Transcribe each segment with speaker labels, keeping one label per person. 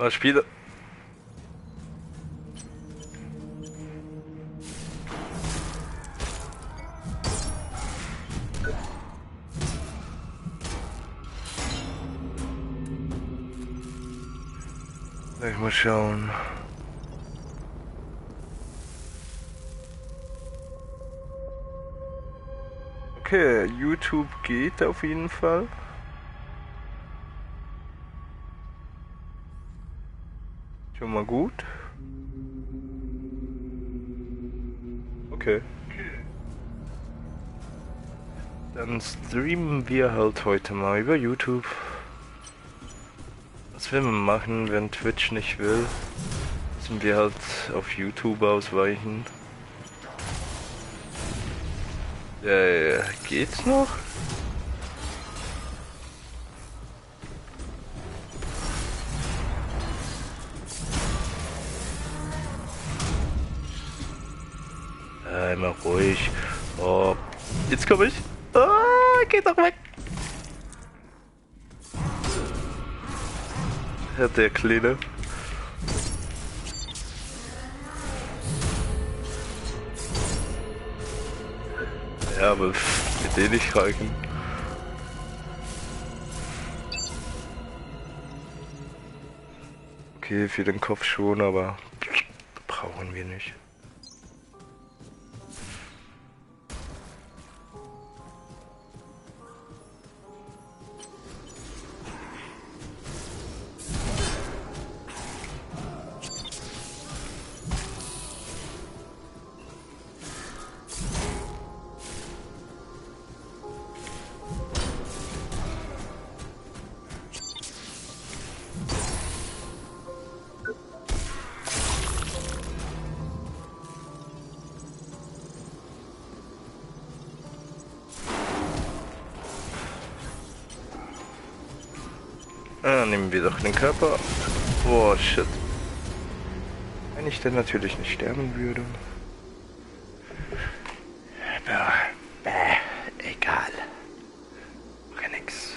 Speaker 1: Was Spiele? Ich muss schauen. Okay, YouTube geht auf jeden Fall. Schon mal gut. Okay. Dann streamen wir halt heute mal über YouTube. Was will man machen, wenn Twitch nicht will? Müssen wir halt auf YouTube ausweichen. Geht's noch? Immer ruhig. Oh, jetzt komme ich. Oh, geht doch weg. Der Kleine. Ja, aber mit denen nicht reichen. Okay, für den Kopf schon, aber brauchen wir nicht. Nehmen wir doch den Körper. Oh shit. Wenn ich denn natürlich nicht sterben würde. Egal. Mach ja nix.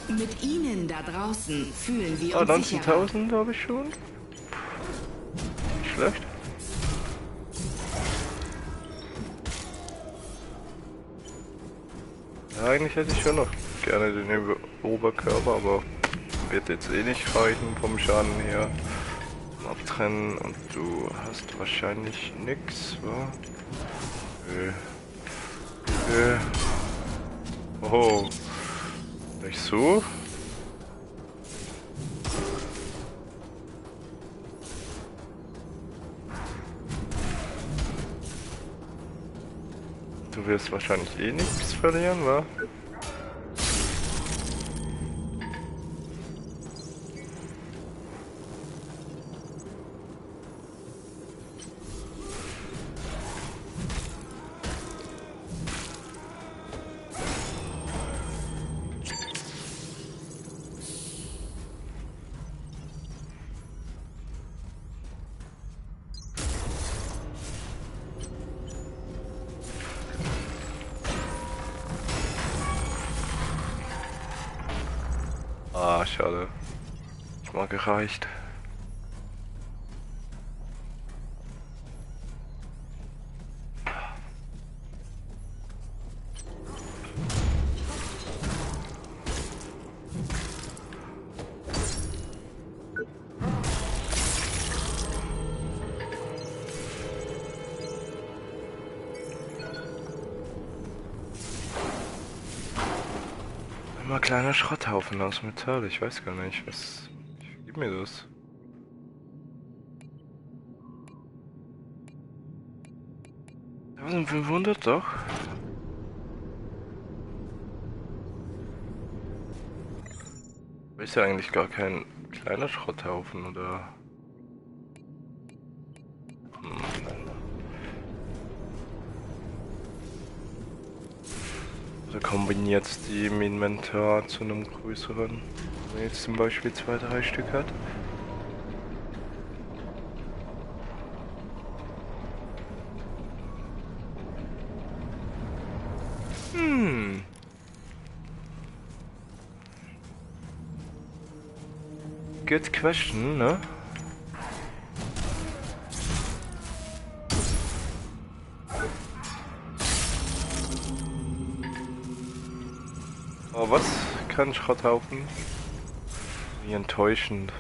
Speaker 2: Mit Ihnen da draußen fühlen wir uns sicherer.
Speaker 1: 19.000 habe ich schon. Nicht schlecht. Ja, eigentlich hätte ich schon noch gerne den Oberkörper, aber wird jetzt eh nicht reichen vom Schaden her. Abtrennen und du hast wahrscheinlich nix, wa? Oh. Nicht so? Du wirst wahrscheinlich eh nichts verlieren, wa? Ah, schade. Ich mal gereicht. Immer kleiner Schrotthaufen aus Metall, ich weiß gar nicht, was... Gib mir das. $1500 doch. Ist ja eigentlich gar kein kleiner Schrotthaufen, oder? Also kombiniert die im Inventar zu einem größeren, wenn man jetzt zum Beispiel 2-3 Stück hat. Good question, ne? Oh, was? Kein Schrotthaufen? Wie enttäuschend.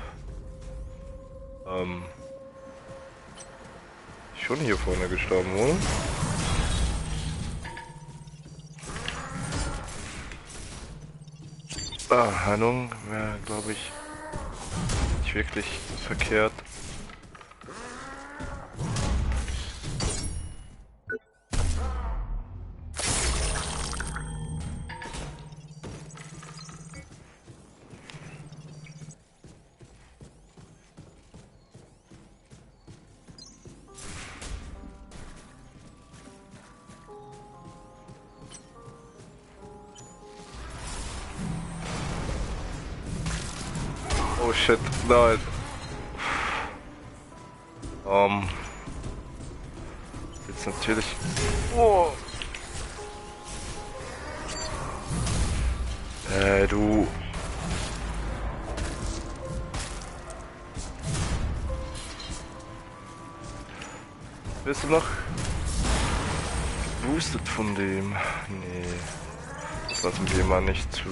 Speaker 1: Schon hier vorne gestorben, oder? Ah, Heilung wäre, glaube ich, nicht wirklich verkehrt. Oh shit, nein. Jetzt natürlich. Oh. Du. Bist du noch geboostet von dem? Nee. Das lassen wir mal nicht zu.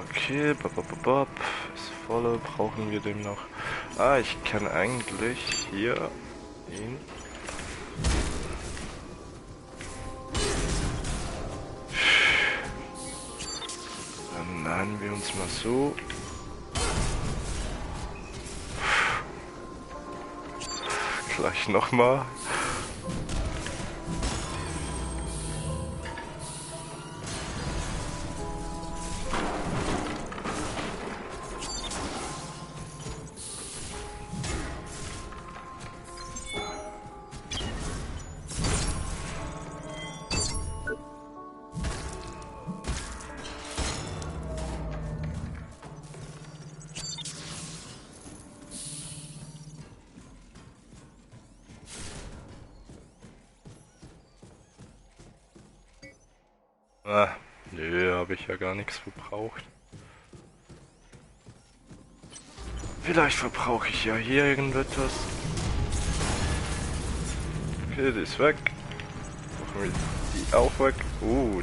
Speaker 1: Okay, babababab. Ist volle, brauchen wir den noch? Ah, ich kann eigentlich hier ihn. Dann laden wir uns mal so. Gleich nochmal. Ah, nö, habe ich ja gar nichts verbraucht. Vielleicht verbrauche ich ja hier irgendetwas. Okay, die ist weg. Machen wir die auch weg.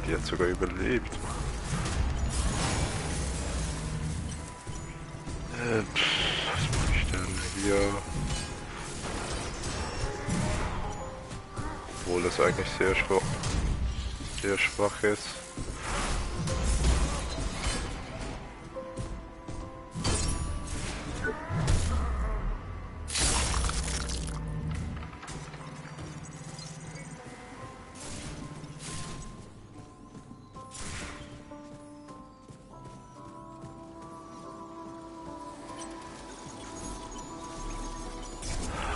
Speaker 1: Die hat sogar überlebt. Was mache ich denn hier? Obwohl es eigentlich sehr schwach ist.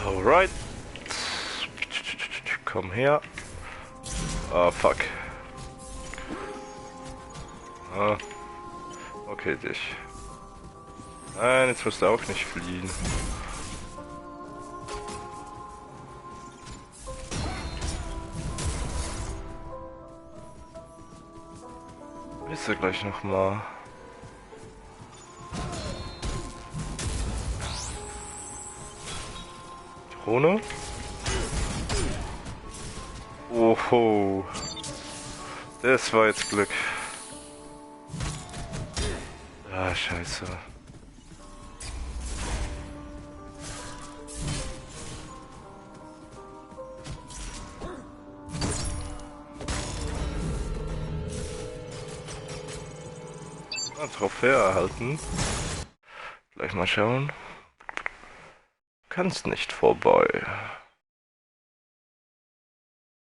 Speaker 1: Alright. Komm her. Ah, fuck. Ah. Okay, dich. Nein, jetzt musst du auch nicht fliehen. Ist er gleich nochmal. Drohne? Oho. Das war jetzt Glück. Ah, scheiße. Trophäe erhalten. Gleich mal schauen. Kannst nicht vorbei.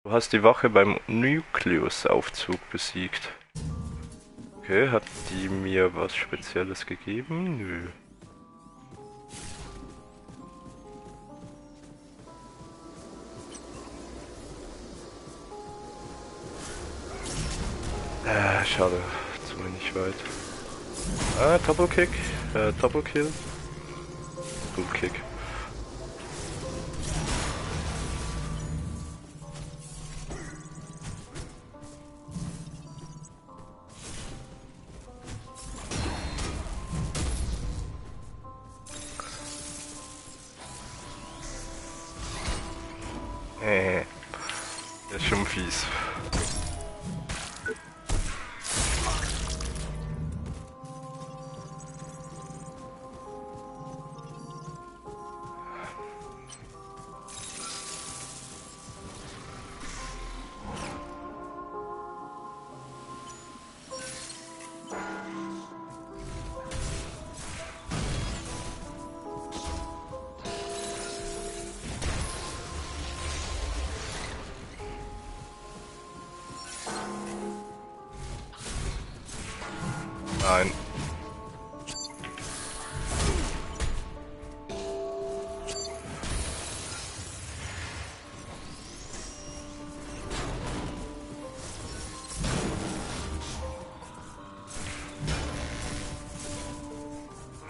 Speaker 1: Du hast die Wache beim Nucleus-Aufzug besiegt. Okay, hat die mir was Spezielles gegeben? Nö. Schade. Zu wenig weit. Ah, Doppelkick. Doppelkill. Doppelkick. fies. Nein.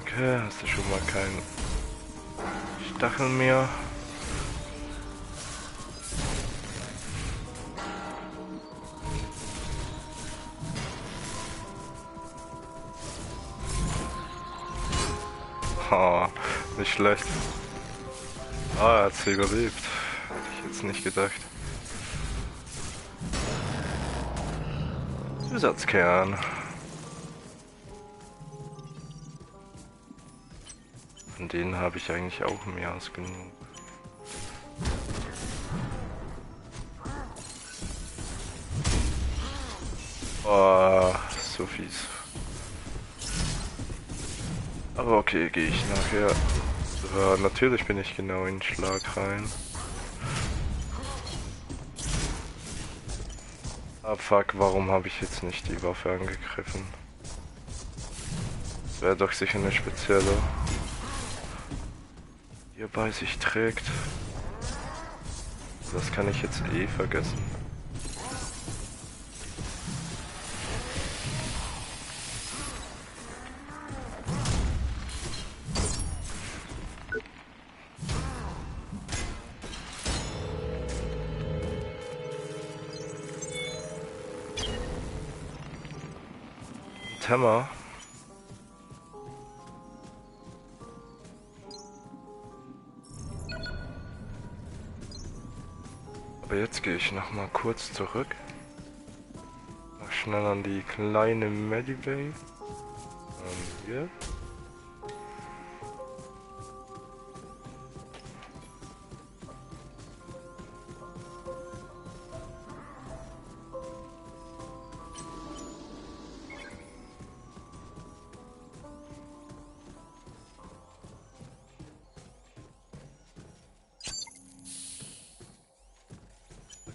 Speaker 1: Okay, hast du schon mal keinen Stachel mehr. Oh, nicht schlecht. Ah, er hat sie überlebt. Hätte ich jetzt nicht gedacht. Zusatzkern. Von denen habe ich eigentlich auch mehr als genug. Oh, so fies. Aber okay, gehe ich nachher. So, natürlich bin ich genau in den Schlag rein. Ah fuck, warum habe ich jetzt nicht die Waffe angegriffen? Das wäre doch sicher eine spezielle, die er bei sich trägt. Das kann ich jetzt eh vergessen. Hammer. Aber jetzt gehe ich noch mal kurz zurück. Noch schnell an die kleine Medibay. Hier.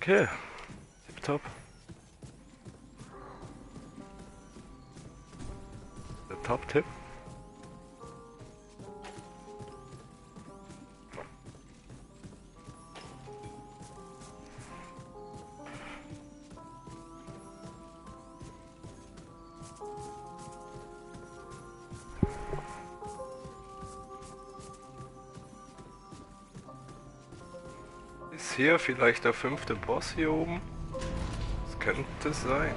Speaker 1: Okay, tipptopp. Der Top-Tipp. Ist hier vielleicht der 5. Boss hier oben? Das könnte sein.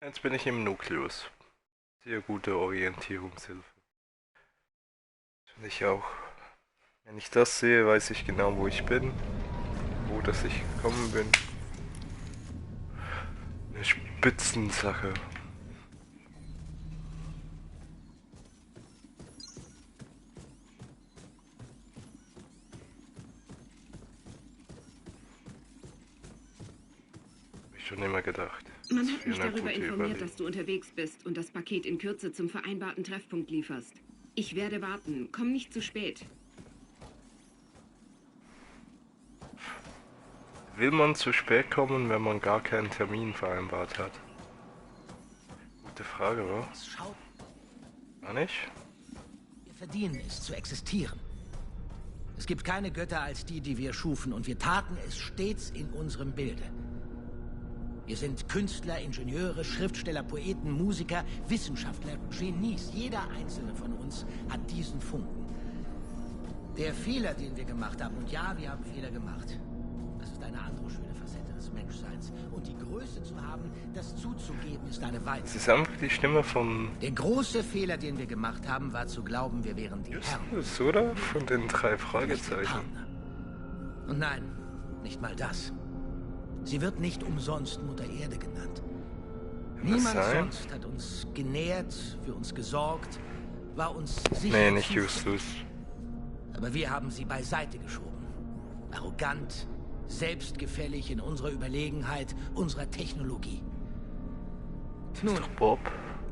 Speaker 1: Jetzt bin ich im Nukleus. Sehr gute Orientierungshilfe. Finde ich auch. Wenn ich das sehe, weiß ich genau, wo ich bin. Wo dass ich gekommen bin. Eine Spitzensache. Hab ich schon immer gedacht.
Speaker 2: Man hat mich darüber informiert, dass du unterwegs bist und das Paket in Kürze zum vereinbarten Treffpunkt lieferst. Ich werde warten. Komm nicht zu spät.
Speaker 1: Will man zu spät kommen, wenn man gar keinen Termin vereinbart hat? Gute Frage, oder? Gar nicht?
Speaker 3: Wir verdienen es, zu existieren. Es gibt keine Götter als die, die wir schufen, und wir taten es stets in unserem Bilde. Wir sind Künstler, Ingenieure, Schriftsteller, Poeten, Musiker, Wissenschaftler, Genies. Jeder einzelne von uns hat diesen Funken. Der Fehler, den wir gemacht haben, und ja, wir haben Fehler gemacht. das ist eine andere schöne Facette des Menschseins. Und die Größe zu haben, das zuzugeben, ist eine weitere.
Speaker 1: Es ist einfach die Stimme vom
Speaker 3: Der große Fehler, den wir gemacht haben, war zu glauben, wir wären die Herren.
Speaker 1: Justus, oder? Von den 3
Speaker 3: Nicht die
Speaker 1: Fragezeichen.
Speaker 3: Partner. Und nein, nicht mal das. Sie wird nicht umsonst Mutter Erde genannt. Niemand
Speaker 1: sein?
Speaker 3: sonst hat uns genährt, für uns gesorgt, war uns sicher.
Speaker 1: Nee, nicht
Speaker 3: Zuversicht.
Speaker 1: Justus.
Speaker 3: Aber wir haben sie beiseite geschoben. Arrogant, selbstgefällig in unserer Überlegenheit, unserer Technologie. Nun,
Speaker 1: Bob.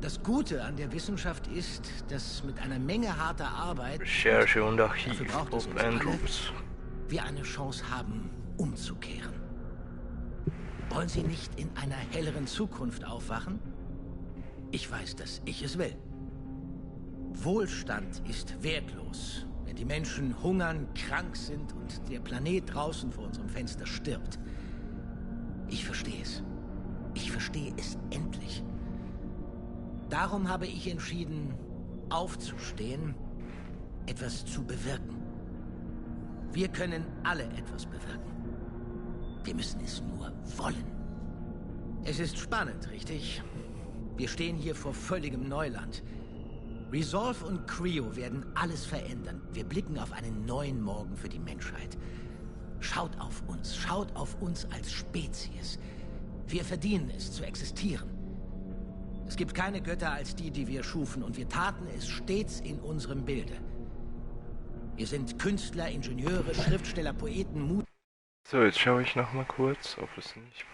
Speaker 3: das Gute an der Wissenschaft ist, dass mit einer Menge harter Arbeit
Speaker 1: Recherche und
Speaker 3: dafür
Speaker 1: Archiv.
Speaker 3: braucht es
Speaker 1: Bob
Speaker 3: uns alle,
Speaker 1: Andrews.
Speaker 3: wir eine Chance haben, umzukehren. Wollen Sie nicht in einer helleren Zukunft aufwachen? Ich weiß, dass ich es will. Wohlstand ist wertlos, wenn die Menschen hungern, krank sind und der Planet draußen vor unserem Fenster stirbt. Ich verstehe es. Ich verstehe es endlich. Darum habe ich entschieden, aufzustehen, etwas zu bewirken. Wir können alle etwas bewirken. Wir müssen es nur wollen. Es ist spannend, richtig? Wir stehen hier vor völligem Neuland. Resolve und Creo werden alles verändern. Wir blicken auf einen neuen Morgen für die Menschheit. Schaut auf uns als Spezies. Wir verdienen es, zu existieren. Es gibt keine Götter als die, die wir schufen, und wir taten es stets in unserem Bilde. Wir sind Künstler, Ingenieure, Schriftsteller, Poeten, Mut.
Speaker 1: So, jetzt schaue ich noch mal kurz, ob es nicht